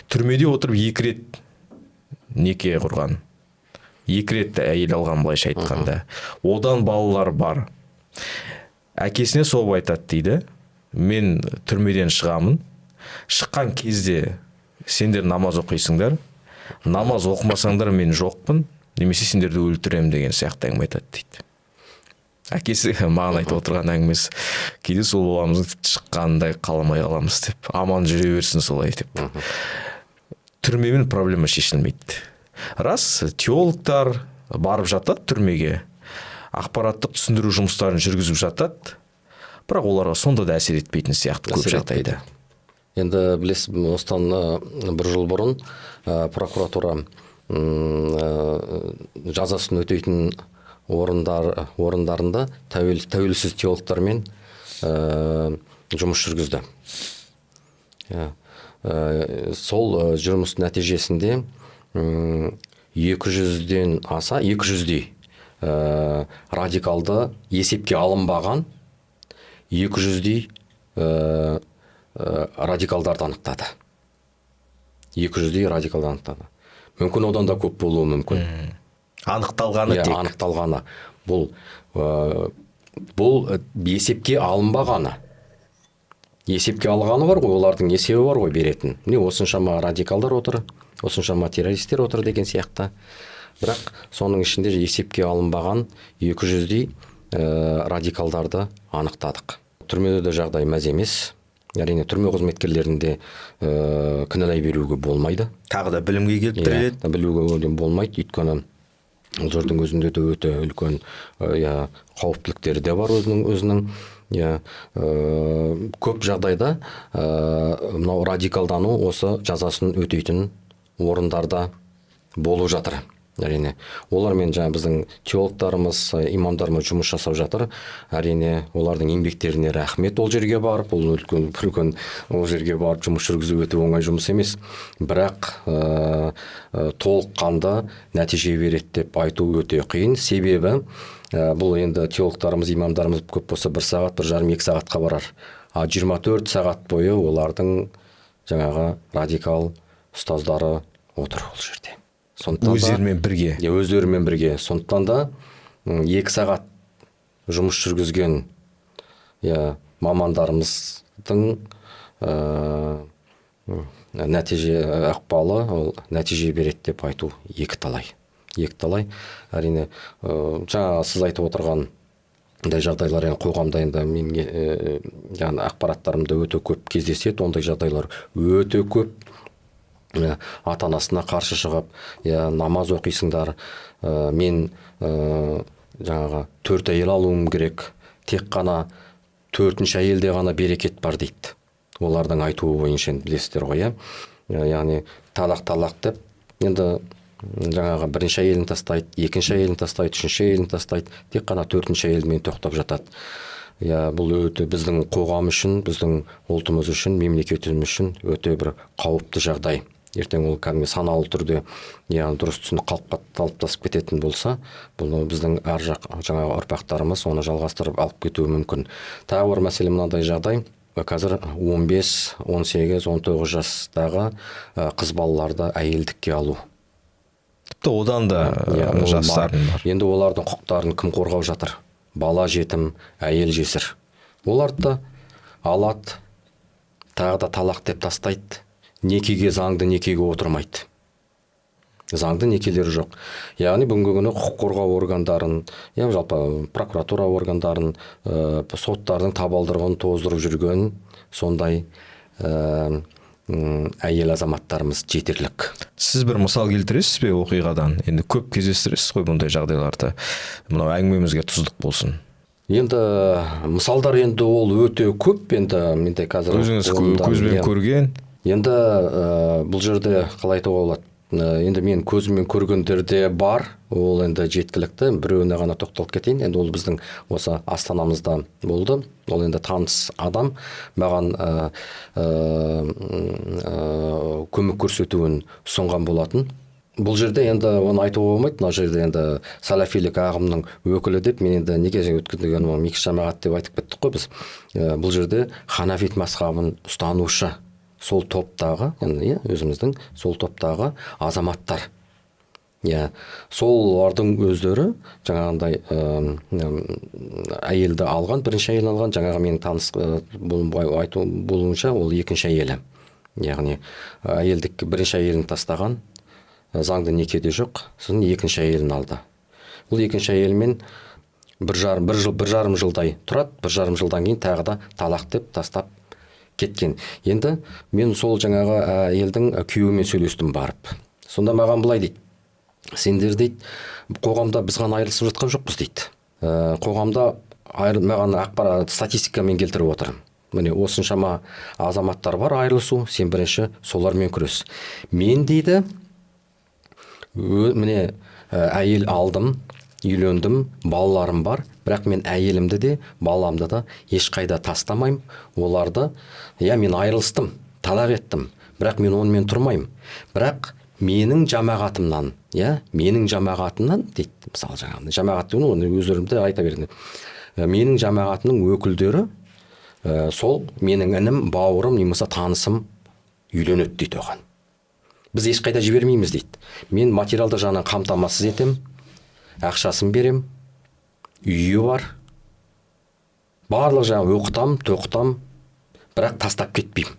Түрмеде отырып 2 рет неке құрған. 2 рет әйел алған, былайша айтқанда. Одан балалар бар. Әкесіне соғып айтады дейді, мен түрмеден шығамын, шыққан кезде сендер намаз оқисыңдар, намаз оқымасаңдар мен жоқпын, немесе сендерді өлтіремін деген сияқты әңгіме айтады дейді. Әкесі маған айтып отырған әңгімесі, кейде сол баламыздың тіпті шыққанындай қаламай қаламыз деп, аман жүре берсін солай деп. Түрмемен проблема шешілмейді. Рас, теологтар барып жатады түрмеге, ақпараттық түсіндіру жұмыстарын жүргізіп жатады, бірақ оларға сонда да әсер етпейтін сияқты көп жағдайда. Енді білесіз, осыдан бір жыл бұрын прокуратура жазасын өтейтін орындарында тәуелсіз теологтармен жұмыс жүргізді. Сол жұмыс нәтижесінде 200-ден аса, 200-дей радикалды есепке алынбаған 200-дей радикалдарды анықтады. 200-дей радикалды анықтады. Мүмкін одан да көп болуы мүмкін. Анықталғаны тек. Анықталғаны. Бұл есепке алынбағаны. Есепке алғаны бар ғой, олардың есебі бар ғой беретін. Міне осыншама радикалдар отыр, осыншама террористер отыр деген сияқты. Бірақ соның ішінде есепке алынбаған 200-дей радикалдарды анықтадық. Түрмеде де жағдай мәз емес. Әрине, түрме қызметкерлерін де кінәлай беруге болмайды. Тағы да білімге келіп тіреледі. Білуге болмайды, өйткені ол жердің өзінде де өте үлкен қауіптіліктері де бар өзінің. Көп жағдайда мынау радикалдану осы жазасын өтейтін орындарда болып жатыр. Әрине, олармен жаңа біздің теологтарымыз, имамдарымыз жұмыс жасап жатыр. Әрине, олардың еңбектеріне рахмет. Ол жерге барып, ол үлкен ол жерге барып жұмыс жүргізу өте оңай жұмыс емес. Бірақ толыққанды нәтиже береді деп айту өте қиын. Себебі бұл енді теологтарымыз, имамдарымыз көп болса 1 сағат, 1,5, 2 сағатқа барар. А 24 сағат бойы олардың жаңағы радикал ұстаздары отыр ол жерде. Өздерімен бірге. Иә, өздерімен бірге. Сондықтан да 2 сағат жұмыс жүргізген мамандарымыздың нәтиже ықпалы, ол нәтиже береді деп айту екі талай. Екі талай. Әрине, жаңа сіз айтып отырған ондай жағдайлар енді қоғамда енді менің жаңа ақпараттарымда өте көп кездеседі, ондай жағдайлар өте көп. Ата-анасына қарсы шығып, намаз оқисыңдар, мен жаңағы 4 әйел алуым керек, тек қана 4-ші әйелде ғана берекет бар дейді. Олардың айтуы бойынша енді білесіздер ғой, иә? Яғни талақ-талақ деп, енді жаңағы бірінші әйелін тастайды, екінші әйелін тастайды, үшінші әйелін тастайды, тек қана 4-ші әйелмен тоқтап жатады. Бұл өте біздің қоғам үшін, біздің ұлтымыз үшін, мемлекетіміз үшін өте бір қауіпті жағдай. Ертең ол кәдімгі саналы түрде, яғни дұрыс түсінік қалыптасып кететін болса, бұл біздің ар жақ жаңағы ұрпақтарымыз оны жалғастырып алып кетуі мүмкін. Тағы бір мәселе мынандай жағдай. Қазір 15, 18, 19 жастағы қыз балаларды әйелдікке алу. Тіпті одан да жастардың бар. Енді олардың құқықтарын кім қорғау жатыр? Бала жетім, әйел жесір. Оларды да алады, тағы да талақ деп тастайды. Некеге, заңды некеге отырмайды. Заңды некелері жоқ. Яғни бүгінгі күні құқық қорғау органдарын, жалпы прокуратура органдарын, соттардың табалдырығын тоздырып жүрген сондай әйел азаматтарымыз жетерлік. Сіз бір мысал келтіресіз бе оқиғадан? Енді көп кездестіресіз ғой бұндай жағдайларды. Мынау әңгімемізге тұздық болсын. Енді мысалдар енді ол өте көп. Енді менде қазір өзіңіз көзбен көрген. Енді бұл жерде қалай айтуға болады? Енді мен көзіммен көргендер де бар, ол енді жеткілікті. Біреуіне ғана тоқталып кетейін. Енді ол біздің осы астанамызда болды. Ол енді таныс адам, маған көмек көрсетуін ұсынған болатын. Бұл жерде енді оны айтуға болмайды. Мына жерде енді салафилік ағымның өкілі деп мен енді неге өткенде микс жамағат деп айтып кеттік қой біз. Бұл жерде ханафит мазхабын ұстанушы сол топтағы, яғни өзіміздің сол топтағы азаматтар. Иә, солардың өздері жаңағындай әйелді алған, бірінші әйелін алған, жаңағы менің таныс айту болуынша, ол екінші әйелі. Яғни әйелдік бірінші әйелін тастаған, заңды некеде жоқ, сосын екінші әйелін алды. Бұл екінші әйелімен бір жыл, 1,5 жылдай тұрады, 1,5 жылдан кейін тағы да талақ деп тастап кеткен. Енді мен сол жаңағы әйелдің күйеуімен сөйлестім барып. Сонда маған былай дейді: сендер, дейді, қоғамда біз ғана айырылысып жатқан жоқпыз, дейді. Қоғамда маған ақпарат, статистикамен келтіріп отыр. Міне, осыншама азаматтар бар айырылысу, сен бірінші солармен күрес. Мен, дейді, міне, әйел алдым, үйлендім, балаларым бар, бірақ мен әйелімді де, баламды да ешқайда тастамаймын оларды. Иә, мен айырылыстым, талақ еттім, бірақ мен онымен тұрмаймын. Бірақ менің жамағатымнан, иә, менің жамағатымнан, дейді, мысалы, жаңағы жамағат деген оны өздерім де айта береді. Менің жамағатымның өкілдері, сол менің інім, бауырым не болмаса танысым үйленеді, дейді, оған. Біз ешқайда жібермейміз, дейді. Мен материалдық жағынан қамтамасыз етемін, ақшасын берем, үйі бар, барлық жағын оқытам, тоқытам, бірақ тастап кетпеймін.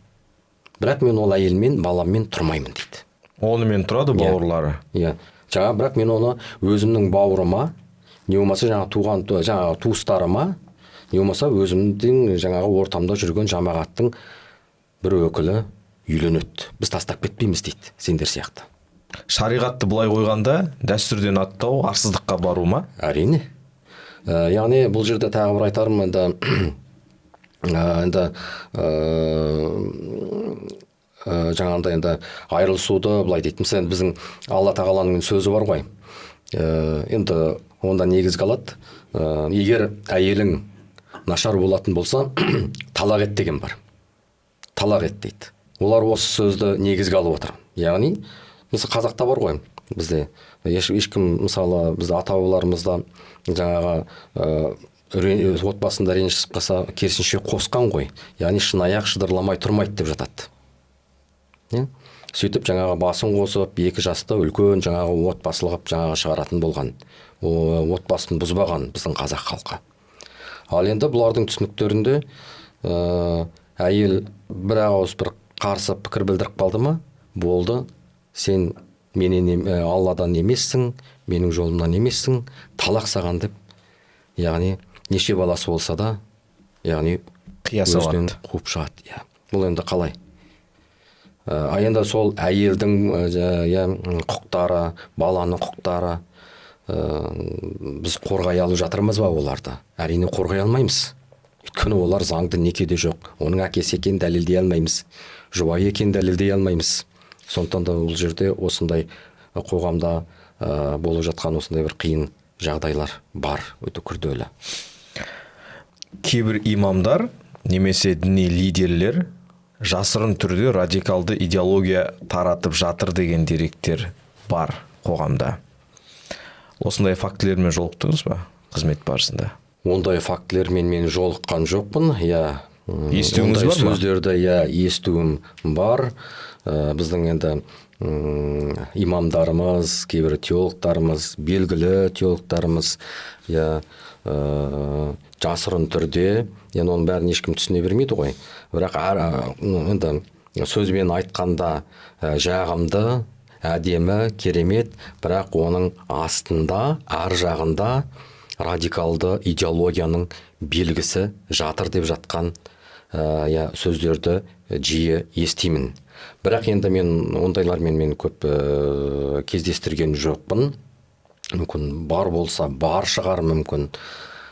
Бірақ мен ол әйелмен, баламмен тұрмаймын, дейді. Онымен тұрады бауырлары. Иә, жаңа, бірақ мен оны өзімнің бауырыма, не болмаса жаңағы туған, жаңағы туыстарыма, не болмаса өзімдің жаңағы ортамда жүрген жамағаттың бір өкілі үйленеді, біз тастап кетпейміз, дейді, сендер сияқты. Шариғатты былай қойғанда, дәстүрден аттау арсыздыққа бару ма? Әрине. Яғни бұл жерде тағы бір айтарым, енді жаңағындай, енді айырылысуды былай дейді. Мысалы, біздің Алла тағаланың сөзі бар ғой. Енді онда негізге алады. Егер әйелің нашар болатын болса, талақ ет деген бар. Талақ ет дейді. Олар осы сөзді негізге алып отыр. Яғни, мысалы, қазақта бар ғой, бізде ешкім, мысалы, бізде ата бабаларымызда жаңағы отбасында ренжісіп қалса, керісінше қосқан ғой. Яғни шынаяқ шыдырламай тұрмайды деп жатады. Иә? Сөйтіп жаңағы басын қосып, екі жасты үлкен жаңағы отбасылы қылып жаңағы шығаратын болған. О, отбасын бұзбаған біздің қазақ халқы. Ал енді бұлардың түсініктерінде әйел бір ауыз бір қарсы пікір білдіріп қалды ма, болды, сен менен Алладан емессің, менің жолымнан емессің, талақ саған деп, яғни неше баласы болса да, яғни қия салады. Өзінен қуып шығады. Иә, бұл енді қалай? А енді сол әйелдің иә, құқықтары, баланың құқықтары, біз қорғай алып жатырмыз ба оларды? Әрине, қорғай алмаймыз. Өйткені олар заңды некеде жоқ, оның әкесі екенін дәлелдей алмаймыз, жұбайы екенін дәлелдей алмаймыз. Сондықтан да бұл жерде осындай қоғамда болып жатқан осындай бір қиын жағдайлар бар, өте күрделі. Кейбір имамдар немесе діни лидерлер жасырын түрде радикалды идеология таратып жатыр деген деректер бар қоғамда. Осындай фактілермен жолықтыңыз ба қызмет барысында? Ондай фактілермен мен жолыққан жоқпын, иә. Естуіңіз ондай бар ма? Сөздерді, иә, естуім бар. Біздің енді имамдарымыз, кейбір теологтарымыз, белгілі теологтарымыз, иә, жасырын түрде, енді оның бәрін ешкім түсіне бермейді ғой, бірақ әр, ну, енді сөзбен айтқанда жағымды, әдемі, керемет, бірақ оның астында, ар жағында радикалды идеологияның белгісі жатыр деп жатқан, иә, сөздерді жиі естимін. Бірақ енді мен ондайлармен мен көп кездестірген жоқпын. Мүмкін, бар болса, бар шығар, мүмкін.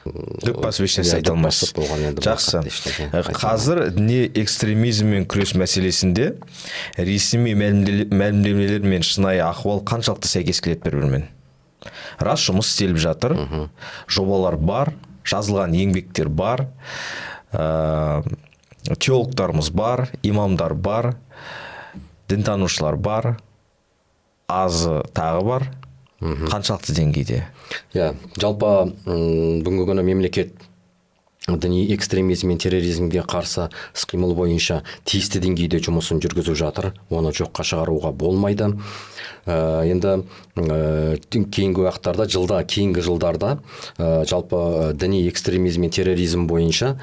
Дөп басып ешнәрсе Иә, айта дөп алмайсыз. басып оған енді Жақсы. қатты ештеңе айта алмаймын. Қазір діни экстремизммен күрес мәселесінде ресми мәлімдемелер мен шынайы ахуал қаншалықты сәйкес келеді бір бірімен? Рас, жұмыс істеліп жатыр, жобалар бар, жазылған еңбектер бар, теологтарымыз бар, имамдар бар, дінтанушылар бар, азы тағы бар. Қаншалықты деңгейде? Иә, жалпы, бүгінгі күні мемлекет Діни экстремизм мен терроризмге қарсы іс-қимыл бойынша тиісті деңгейде жұмысын жүргізіп жатыр. Оны жоққа шығаруға болмайды. Енді кейінгі уақыттарда, кейінгі жылдарда жалпы діни экстремизм мен терроризм бойынша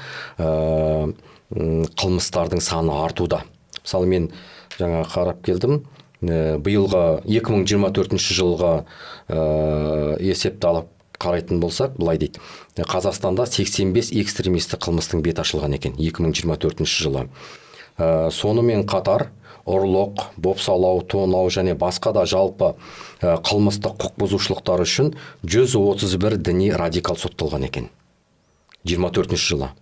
қылмыстардың саны артуда. Мысалы, мен жаңа қарап келдім, биылғы 2024 жылғы есепті алып қарайтын болсақ, былай дейді: Қазақстанда 85 экстремистік қылмыстың беті ашылған екен 2024 жылы. Сонымен қатар ұрлық, бопсалау, тонау және басқа да жалпы қылмыстық құқық бұзушылықтар үшін 131 діни радикал сотталған екен 24 жылы.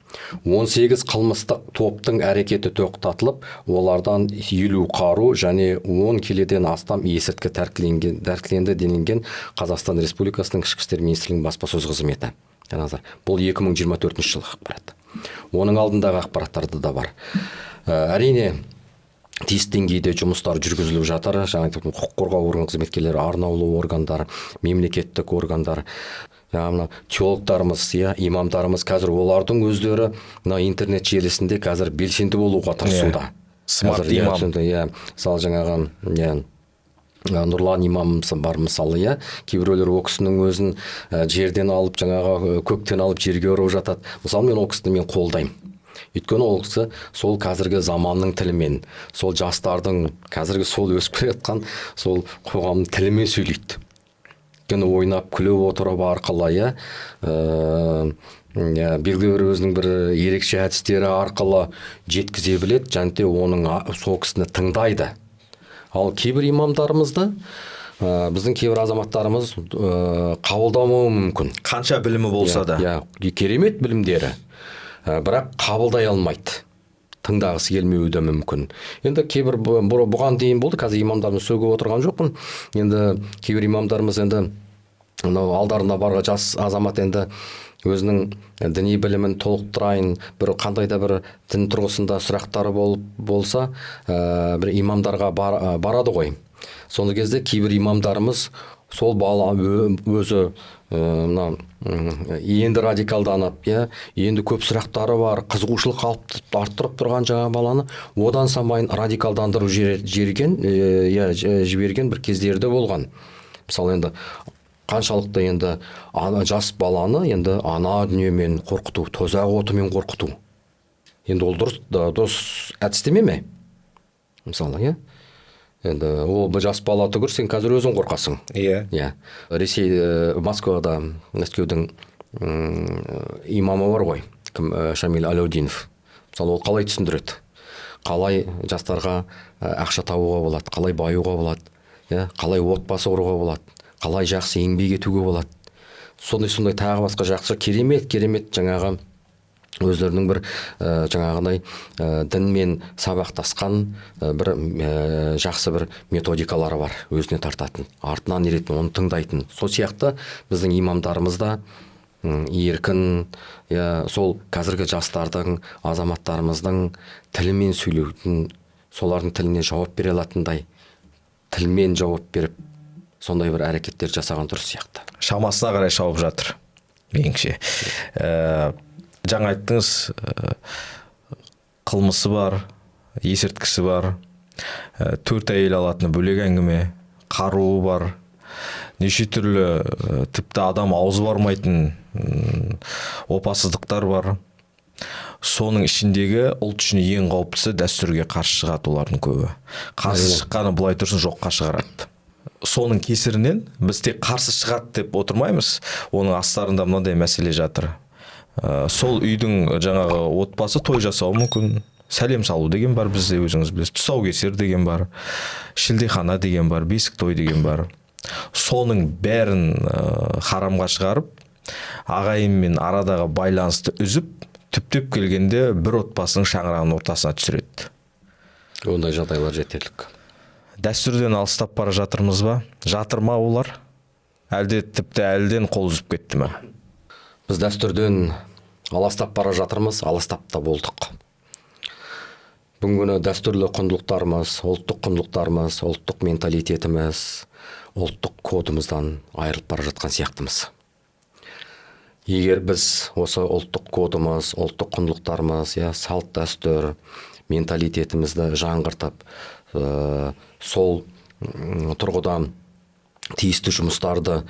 18 қылмыстық топтың әрекеті тоқтатылып, олардан 50 қару және 10 келіден астам есірткі тәркіленді делінген Қазақстан Республикасының Ішкі істер министрлігінің баспасөз қызметі. Назар, бұл 2024 жылғы ақпарат. Оның алдындағы ақпараттарды да бар. Әрине, тиісті деңгейде жұмыстар жүргізіліп жатыр. Жаңа айтып, құқық қорғау орган қызметкерлері, арнаулы органдар, мемлекеттік органдар, жаңа мына теологтарымыз, иә, имамдарымыз, қазір олардың өздері мына интернет желісінде қазір белсенді болуға тырысуда. Смарт Қазір, иә, имам. түсінді, иә, мысалы, жаңағы, иә, Нұрлан имам бар, мысалы, иә, кейбіреулер ол кісінің өзін жерден алып, жаңағы көктен алып жерге ұрып жатады. Мысалы, мен ол кісіні мен қолдаймын, өйткені ол кісі сол қазіргі заманның тілімен, сол жастардың қазіргі сол өсіп келе жатқан сол қоғамның тілімен сөйлейді. Өйткені ойнап күліп отырып арқылы, иә, иә, белгілі бір өзінің бір ерекше әдістері арқылы жеткізе біледі және де оның сол кісіні тыңдайды. Ал кейбір имамдарымызды біздің кейбір азаматтарымыз қабылдамауы мүмкін. Қанша білімі болса да. Иә, керемет білімдері, бірақ қабылдай алмайды, тыңдағысы келмеуі де мүмкін. Енді кейбір бұған дейін болды, қазір имамдарды сөгіп отырған жоқпын. Енді кейбір имамдарымыз, енді мынау алдарына барған жас азамат енді өзінің діни білімін толықтырайын, бір қандай да бір дін тұрғысында сұрақтары болып болса, бір имамдарға барады ғой. Соны кезде кейбір имамдарымыз сол бала өзі мына енді радикалданып, иә, енді көп сұрақтары бар, қызығушылық алып арттырып тұрған жаңа баланы одан сайын радикалдандырып жіберген, иә, жіберген бір кездері де болған. Мысалы, енді қаншалықты енді ана жас баланы енді ана дүниемен қорқыту, тозақ отымен қорқыту, енді ол дұрыс, дұрыс әдістеме ме, мысалы, иә? Енді ол бір жас бала түгір, сен қазір өзің қорқасың. Иә, Ресей, Москвада, Мәскеудің имамы бар ғой, кім, Шамиль Аляутдинов, мысалы, ол қалай түсіндіреді, қалай жастарға ақша табуға болады, қалай баюға болады, иә, қалай отбасы құруға болады, қалай жақсы еңбек етуге болады, сондай сондай тағы басқа жақсы, керемет керемет жаңағы өздерінің бір жаңағындай дінмен сабақтасқан бір жақсы бір методикалары бар, өзіне тартатын, артынан еретін, оны тыңдайтын. Сол сияқты біздің имамдарымыз да еркін, иә, сол қазіргі жастардың, азаматтарымыздың тілімен сөйлейтін, солардың тіліне жауап бере алатындай тілмен жауап беріп, сондай бір әрекеттер жасаған дұрыс сияқты. Шамасына қарай шауып жатыр меніңше. Жаңа айттыңыз, қылмысы бар, есірткісі бар, төрт әйел алатыны бөлек әңгіме, қаруы бар, неше түрлі, тіпті адам аузы бармайтын опасыздықтар бар. Соның ішіндегі ұлт үшін ең қауіптісі дәстүрге қарсы шығады. Олардың көбі қарсы шыққаны былай тұрсын, жоққа шығарады. Соның кесірінен біз тек қарсы шығады деп отырмаймыз, оның астарында мынандай мәселе жатыр. Сол үйдің жаңағы отбасы той жасауы мүмкін, сәлем салу деген бар бізде, өзіңіз білесіз, тұсаукесер деген бар, шілдехана деген бар, бесік той деген бар. Соның бәрін харамға шығарып, ағайынмен арадағы байланысты үзіп, түптеп келгенде бір отбасының шаңырағының ортасына түсіреді. Ондай жағдайлар жетерлік. Дәстүрден алыстап бара жатырмыз ба, жатыр ма олар, әлде тіпті әлден қол үзіп кетті ме? Біз дәстүрден аластап бара жатырмыз, алыстап та болдық. Бүгінгі күні дәстүрлі құндылықтарымыз, ұлттық құндылықтарымыз, ұлттық менталитетіміз, ұлттық кодымыздан айырылып бара жатқан сияқтымыз. Егер біз осы ұлттық кодымыз, ұлттық құндылықтарымыз, иә, салт дәстүр, менталитетімізді жаңғыртып, сол тұрғыдан тиісті жұмыстарды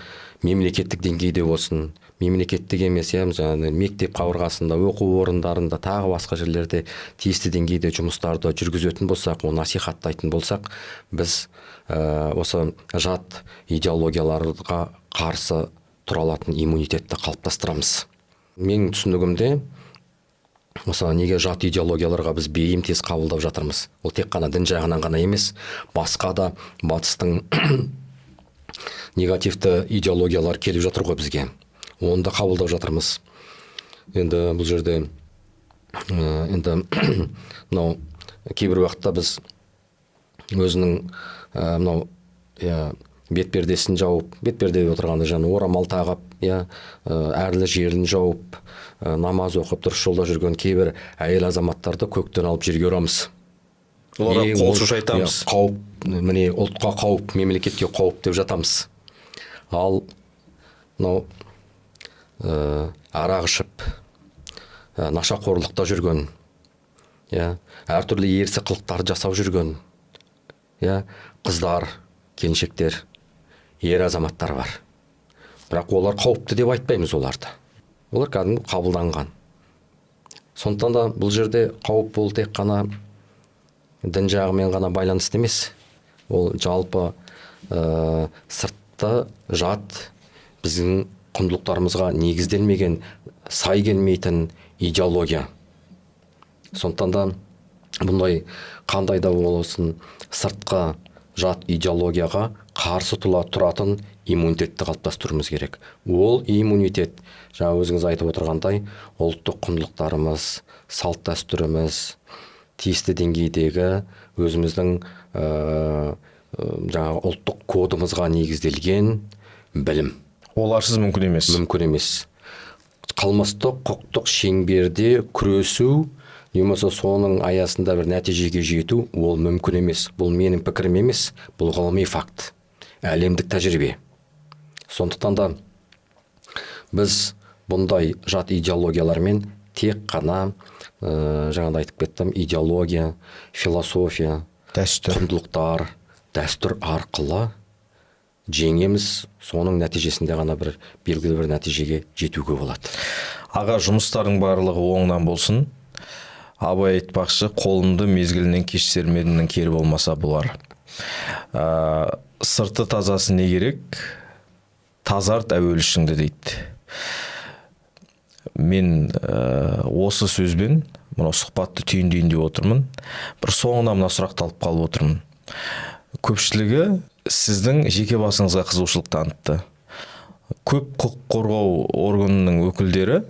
мемлекеттік деңгейде болсын, мемлекеттік емес, иә, жаңағы мектеп қабырғасында, оқу орындарында, тағы басқа жерлерде тиісті деңгейде жұмыстарды жүргізетін болсақ, оны насихаттайтын болсақ, біз осы жат идеологияларға қарсы тұра алатын иммунитетті қалыптастырамыз. Менің түсінігімде, мысалы, неге жат идеологияларға біз бейім тез қабылдап жатырмыз? Ол тек қана дін жағынан ғана емес, басқа да батыстың негативті идеологиялар келіп жатыр ғой бізге, оны да қабылдап жатырмыз. Енді бұл жерде енді мынау кейбір уақытта біз өзінің мынау, иә, бет пердесін жауып, бет перде деп отырғанда жаңа орамал тағып, иә, әрлі жерін жауып, намаз оқып, дұрыс жолда жүрген кейбір әйел азаматтарды көктен алып жерге ұрамыз. Оларға қол шошайтамыз. Иә, қауіп, міне, ұлтқа қауіп, мемлекетке қауіп деп жатамыз. Ал мынау арақ ішіп, нашақорлықта жүрген, иә, әртүрлі ерсі қылықтар жасап жүрген, иә, қыздар, келіншектер, ер азаматтар бар. Бірақ олар қауіпті деп айтпаймыз оларды, олар кәдімгі қабылданған. Сондықтан да бұл жерде қауіп бұл тек қана дін жағымен ғана байланысты емес, ол жалпы сыртта жат, біздің құндылықтарымызға негізделмеген, сай келмейтін идеология. Сондықтан да бұндай қандай да болсын сыртқы жат идеологияға қарсы тұратын иммунитетті қалыптастыруымыз керек. Ол иммунитет, жаңа өзіңіз айтып отырғандай, ұлттық құндылықтарымыз, салт дәстүріміз, тиісті деңгейдегі өзіміздің жаңағы ұлттық кодымызға негізделген білім. Оларсыз мүмкін емес. Мүмкін емес. Қылмыстық құқықтық шеңберде күресу не болмаса соның аясында бір нәтижеге жету ол мүмкін емес. Бұл менің пікірім емес, бұл ғылыми факт, әлемдік тәжірибе. Сондықтан да біз бұндай жат идеологиялармен тек қана жаңа да айтып кеттім, идеология, философия, дәстүр, құндылықтар, дәстүр арқылы жеңеміз. Соның нәтижесінде ғана бір белгілі бір нәтижеге жетуге болады. Аға, жұмыстардың барлығы оңынан болсын. Абай айтпақшы, қолымды мезгілінен кеш сермедімнің кері болмаса бұлар. Сырты тазасы не керек, тазарт әуелі ішіңді дейді. Мен осы сөзбен мынау сұхбатты түйіндейін деп отырмын. Бір соңына мына сұрақты алып қалып отырмын. Көпшілігі сіздің жеке басыңызға қызығушылық танытты. Көп құқық қорғау органының өкілдері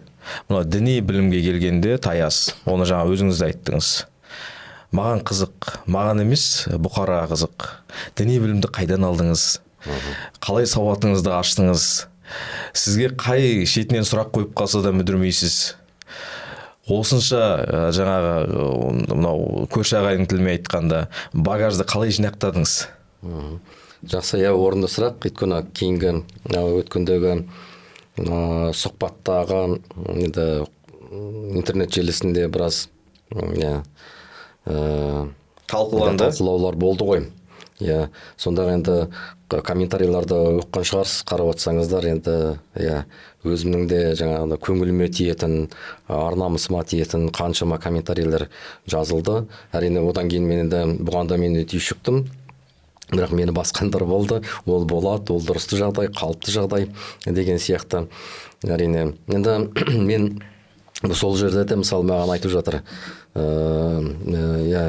мына діни білімге келгенде таяз. Оны жаңа өзіңіз де айттыңыз. Маған қызық, маған емес, бұқараға қызық. Діни білімді қайдан алдыңыз? Қалай сауатыңызды аштыңыз? Сізге қай шетінен сұрақ қойып қалса да мүдірмейсіз. Осынша жаңағы мынау көрші ағайын тілімен айтқанда багажды қалай жинақтадыңыз? Жақсы, иә, орынды сұрақ. Өйткені кейінгі өткендегі сұхбаттағы енді интернет желісінде біраз, иә, талқыланды, талқылаулар болды ғой. Иә, сондағы енді комментарийларды оқыған шығарсыз, қарап отырсаңыздар, енді, иә, өзімнің де жаңағыдай көңіліме тиетін, ар намысыма тиетін қаншама комментарийлер жазылды. Әрине, одан кейін мен енді бұған да мен түйшіктім. Бірақ мені басқандар болды, ол болады, ол дұрысты жағдай, қалыпты жағдай деген сияқты. Әрине, енді мен сол жерде де, мысалы, маған айтып жатыр, иә,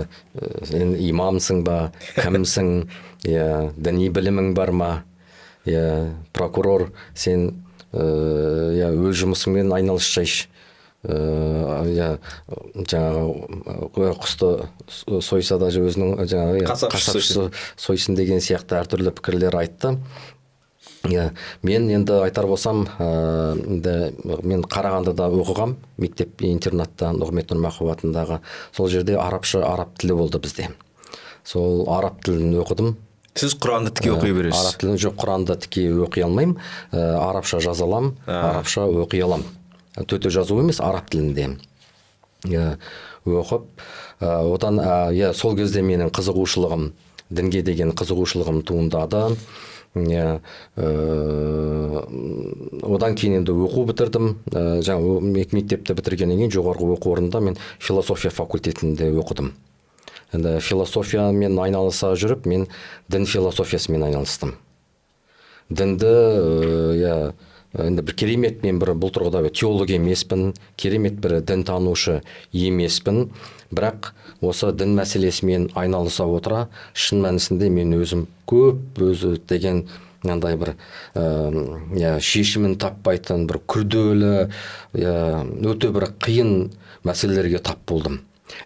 сен имамсың ба, кімсің, иә, діни білімің бар ма, иә, прокурор сен, иә, өз жұмысыңмен айналыссайшы, иә, жаңағы құсты сойса да өзінің жаңағы қасапшысы сойсын деген сияқты әртүрлі пікірлер айтты. Иә, мен енді айтар болсам, енді мен Қарағандыда оқығам, мектеп интернатта, Нығмет Нұрмақов атындағы. Сол жерде арабша, араб тілі болды бізде. Сол араб тілін оқыдым. Сіз Құранды тіке оқи бересіз? Араб тілін жоқ, Құранды тіке оқи алмаймын. Арабша жаза аламын, арабша оқи аламын. Төте жазу емес, араб тілінде. Оқып, одан иә, сол кезде менің қызығушылығым, дінге деген қызығушылығым туындады. Иә, одан кейін енді оқу бітірдім. Жаңа мектепті бітіргеннен кейін жоғарғы оқу орнында мен философия факультетінде оқыдым. Енді философиямен айналыса жүріп, мен дін философиясымен айналыстым. Дінді, иә, енді бір керемет, мен бір бұл тұрғыда бір теолог емеспін, керемет бір дінтанушы емеспін, бірақ осы дін мәселесімен айналыса отыра, шын мәнісінде мен өзім көп өзі деген мынандай бір иә, шешімін таппайтын бір күрделі, иә, өте бір қиын мәселелерге тап болдым.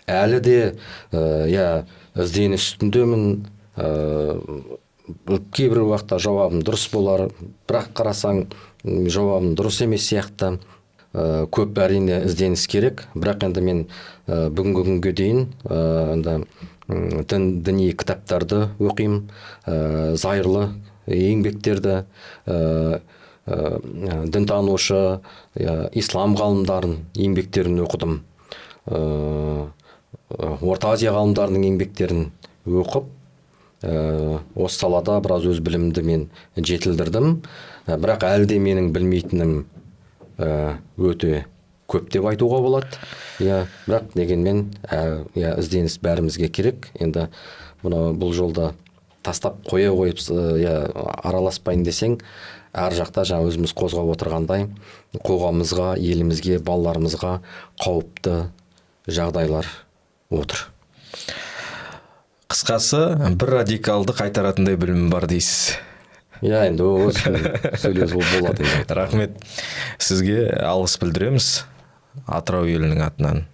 Әлі де иә, ізденіс үстіндемін. Кейбір уақытта жауабым дұрыс болар, бірақ қарасаң, жауабым дұрыс емес сияқты. Көп әрине ізденіс керек, бірақ енді мен бүгінгі күнге дейін енді діни кітаптарды оқимын, зайырлы еңбектерді, дінтанушы, ислам ғалымдарының еңбектерін оқыдым, Орта Азия ғалымдарының еңбектерін оқып, осы салада біраз өз білімімді мен жетілдірдім. Бірақ әлі де менің білмейтінім өте көп деп айтуға болады. Иә, бірақ дегенмен, иә, ізденіс бәрімізге керек. Енді бұны, бұл жолда тастап қоя қойып, иә, араласпайын десең, әр жақта жаңа өзіміз қозғап отырғандай қоғамымызға, елімізге, балаларымызға қауіпті жағдайлар отыр. Қысқасы, бір радикалды қайтаратындай білімім бар дейсіз. Иә, енді сөйлесу болады енді. Рахмет сізге, алғыс білдіреміз Атырау елінің атынан.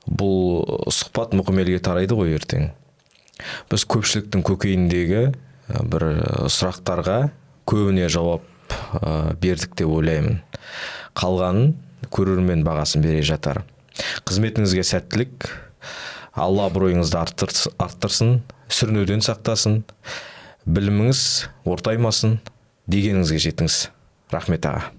Бұл сұхбат мұқым елге тарайды ғой ертең. Біз көпшіліктің көкейіндегі бір сұрақтарға көбіне жауап бердік деп ойлаймын. Қалғанын көрермен бағасын бере жатар. Қызметіңізге сәттілік, Алла абыройыңызды арттырсын, сүрінуден сақтасын, біліміңіз ортаймасын, дегеніңізге жетіңіз. Рахмет, аға.